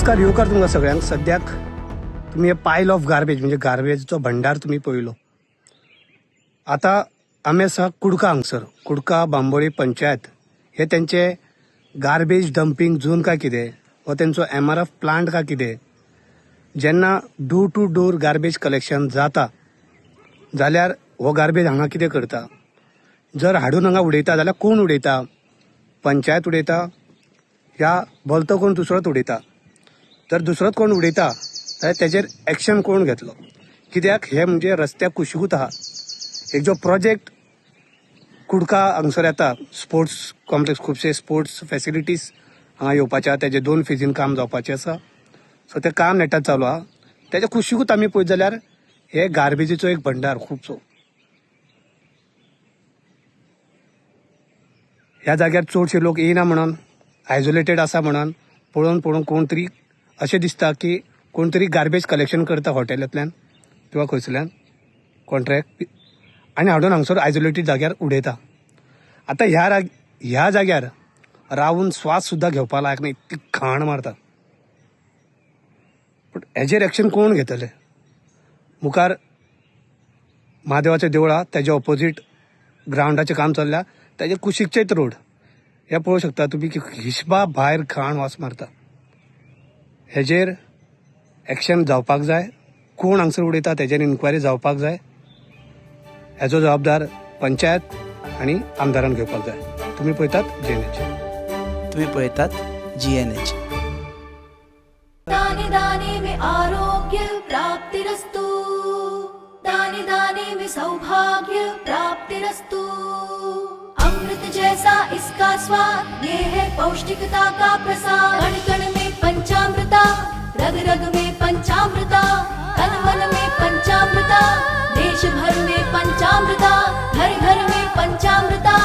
नमस्कार येवकार तुमकां सगळ्यांक. सद्याक तुमी हे पायल ऑफ गार्बेज म्हणजे गार्बेजचो भंडार तुमी पळयलो. आतां आमी आसा कुडका हांगसर, कुडका बांबोळी पंचायत हे तेंचे गार्बेज डंपींग झोन काय कितें हो तेंचो MRF plant काय कितें, जेन्ना door to door garbage collection जाता जाल्यार हो गार्बेज हांगा कितें करता, जर हाडून हांगा उडयता जाल्यार कोण उडयता, पंचायत उडयता या भलतो कोण दुसरोच उडयता. जर दुसरोच कोण उडयता जाल्यार तेजेर एक्शन कोण घेतलो, कित्याक हे म्हणजे रस्त्या कुशिकूच आहा. एक जो प्रोजेक्ट कुडका हांगसर येता, स्पोर्ट्स कॉम्प्लेक्स, खुबशे स्पोर्ट्स फेसिलिटीज हांगा येवपाचे आहा, तेजे 2 फेजीन काम जावपाचें आसा. सो तें काम नेटान चालू आहा. तेच्या कुशिकूच आमी पळयत जाल्यार हे गार्बेजीचो एक भंडार खुबसो. ह्या जाग्यार चडशे लोक येयना म्हणून, आयसोलेटेड आसा म्हणून पळोवन पळोवन कोण तरी अशें दिसता की कोण तरी गार्बेज कलेक्शन करता हॉटेलांतल्यान किंवा खंयसरल्यान कॉन्ट्रॅक्ट आनी हाडून हांगसर आयसोलेटेड जाग्यार उडयता. आतां ह्या जाग्यार रावून स्वास सुद्दां घेवपा लायक ना, इतकी घाण मारता. पूण हेजेर एक्शन कोण घेतले? मुखार महादेवाचें देवूळ आहा, तेज्या ऑपोजीट ग्रावंडाचें काम चल्ल्या, तेजे कुशीकचेच रोड हे पळोवंक शकता तुमी की हिशबा भायर घाण वास मारता. हेजेर एक्शन जावपाक जाय. कोण हांगसर उडयता तेजेर इन्क्वायरी जावपाक जाय. हेजो जबाबदार पंचायत आनी आमदारान घेवपाक जाय. तुमी पळयतात GNH. तुमी पळयतात GNH. दाने दाने में आरोग्य प्राप्तिरस्तु, दाने दाने में सौभाग्य प्राप्तिरस्तु. अमृत जैसा इसका स्वाद, ये है पौष्टिकता का प्रसाद. कण कण में पंचामृता, रग रग में पंचामृता, तन मन में पंचामृता, देश भर में पंचामृता, घर घर में पंचामृता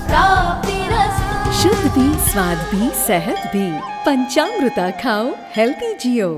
प्राप्तिरस्तु. शुद्ध भी, स्वाद भी, सेहत भी. पंचामृता खाओ, हेल्दी जियो.